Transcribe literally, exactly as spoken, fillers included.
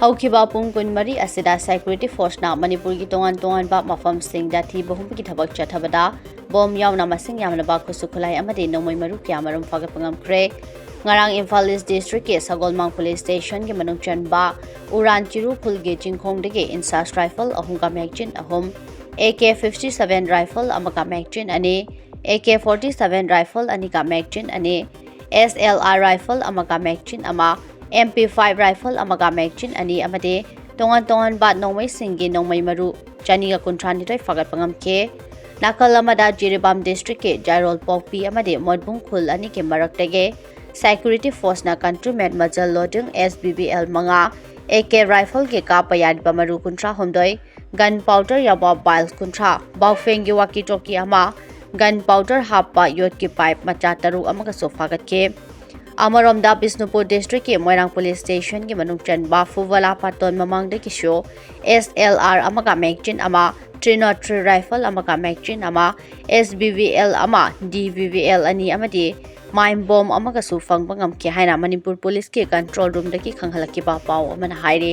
ꯍꯧꯈꯤꯕ ꯄꯨꯡ ꯀꯨꯟꯃꯔꯤ ꯑꯁꯤꯗ security forceꯅ ꯃꯅꯤꯄꯨꯔꯒꯤ ꯇꯣꯉꯥꯟ ꯇꯣꯉꯥꯟꯕ ꯃꯐꯝꯁꯤꯡꯗ ꯊꯤꯕ ꯍꯨꯝꯕꯒꯤ ꯊꯕꯛ ꯆꯠꯊꯕꯗ ꯕꯣꯝ ꯌꯥꯎꯅ ꯃꯁꯤꯡ ꯌꯥꯝꯂꯕ ꯈꯨꯠꯁꯨ ꯈꯨꯠꯂꯥꯏ ꯑꯃꯗꯤ ꯅꯣꯡꯃꯩ ꯃꯔꯨ ꯀꯌꯥ ꯃꯔꯨꯝ ꯐꯥꯒꯠꯄ ꯉꯝꯈ꯭ꯔꯦ꯫ ꯉꯔꯥꯡ ꯏꯝꯐꯥꯜ ꯏꯁ ꯗꯤꯁꯇ꯭ꯔꯤꯛꯀꯤ ꯁꯒꯣꯜꯃꯥꯡ ꯄꯨꯂꯤꯁ ꯁ꯭ꯇꯦꯁꯟꯒꯤ ꯃꯅꯨꯡ ꯆꯟꯕ ꯎꯔꯥꯟ ꯆꯤꯔꯨ ꯈꯨꯜꯒꯤ ꯆꯤꯡꯈꯣꯡꯗꯒꯤ INSAS rifle ꯑꯍꯨꯝꯒ magazine ꯑꯍꯨꯝ, AK fifty seven rifle ꯑꯃꯒ magazine ꯑꯅꯤ, AK forty seven rifle ꯑꯅꯤꯒ magazine ꯑꯅꯤ, SLR rifle ꯑꯃꯒ magazine ꯑꯃ, MP five rifle ꯑꯃꯒ magazine ꯑꯅꯤ ꯑꯃꯗꯤ ꯇꯣꯉꯥꯟ ꯇꯣꯉꯥꯟꯕ ꯅꯣꯡꯃꯩꯁꯤꯡꯒꯤ ꯅꯣꯡꯃꯩ ꯃꯔꯨ ꯆꯅꯤꯒ ꯀꯨꯟꯊ꯭ꯔꯥꯅꯤꯊꯣꯏ ꯐꯥꯒꯠꯄ ꯉꯝꯈꯤ꯫ ꯅꯥꯀꯜ ꯑꯃꯗ ꯖꯤꯔꯤꯕꯥꯝ ꯗꯤꯁꯇ꯭ꯔꯤꯛꯀꯤ ꯖꯥꯏꯔꯣꯜ ꯄꯣꯛꯄꯤ ꯑꯃꯗꯤ ꯃꯣꯠꯕꯨꯡ ꯈꯨꯜ ꯑꯅꯤꯒꯤ ꯃꯔꯛꯇꯒꯤ security forceꯅ country made muzzle loading SBBL ꯃꯉꯥ, AK rifleꯒꯤ ꯀꯥꯞꯄ ꯌꯥꯔꯤꯕ ꯃꯔꯨ ꯀꯨꯟꯊ꯭ꯔꯥ ꯍꯨꯝꯗꯣꯏ, gun powder ꯌꯥꯎꯕ vial ꯀꯨꯟꯊ꯭ꯔꯥ, ꯕꯥꯎꯐꯦꯡꯒꯤ walkie talkie ꯑꯃ, gun powder ꯍꯥꯞꯄ ꯌꯣꯠꯀꯤ pipe ꯃꯆꯥ ꯇꯔꯨꯛ ꯑꯃꯒꯁꯨ ꯐꯥꯒꯠꯈꯤ꯫ ꯑꯃꯔꯣꯝꯗ ꯕꯤꯁꯅꯨꯄꯨꯔ ꯗꯤꯁꯇ꯭ꯔꯤꯛꯀꯤ ꯃꯣꯏꯔꯥꯡ ꯄꯨꯂꯤꯁ ꯁ꯭ꯇꯦꯁꯟꯒꯤ ꯃꯅꯨꯡ ꯆꯟꯕ ꯐꯨꯕꯂꯥ ꯄꯥꯇꯣꯟ ꯃꯃꯥꯡꯗꯒꯤꯁꯨ SLR ꯑꯃꯒ magazine ꯑꯃ, three not three rifle ꯑꯃꯒ magazine ꯑꯃ, SBBL ꯑꯃ, DBBL ꯑꯅꯤ ꯑꯃꯗꯤ mine bomb ꯑꯃꯒꯁꯨ ꯐꯪꯕ ꯉꯝꯈꯤ ꯍꯥꯏꯅ ꯃꯅꯤꯄꯨꯔ ꯄꯨꯂꯤꯁꯀꯤ control roomꯗꯒꯤ ꯈꯪꯍꯜꯂꯛꯈꯤꯕ ꯄꯥꯎ ꯑꯃꯅ ꯍꯥꯏꯔꯤ꯫